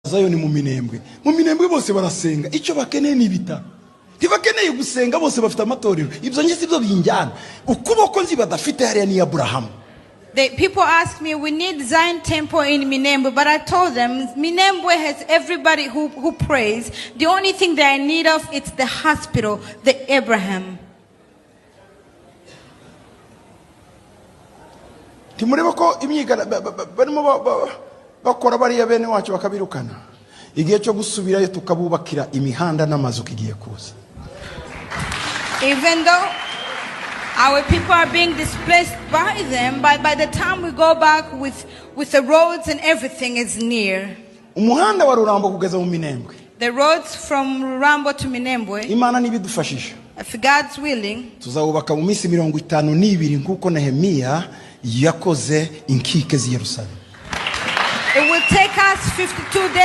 Zayoni mu Minembwe, mu Minembwe bose barasenga. Icyo bakeneye ni ibitaro, ntibakeneye gusenga. Bose bafite amatorero. Ibyo njye si byo binjyana. Ukuboko nzi badafite hariya ni Aburahamu. People ask me, "We need Zion Temple in Minembwe," but I told them, Minembwe has everybody who prays. The only thing that I need of, it's the hospital, the Abraham. Ntimureba ko imyigana barimo bakora bariya bene wacu bakabirukana? Igihe cyo gusubirayo tukabubakira imihanda n'amazu kigiye kuza. Even though our people are being displaced by them, but by the time we go back with the roads and everything is near. Umuhanda wa Rurambo kugeza mu Minembwe, The roads from Rurambo to Minembwe, Imana nibidufashisha, if God's willing, tuzawubaka mu minsi 52 nk'uko Nehemiya yakoze inkike z'i Yerusalemu. It will take us 52 days.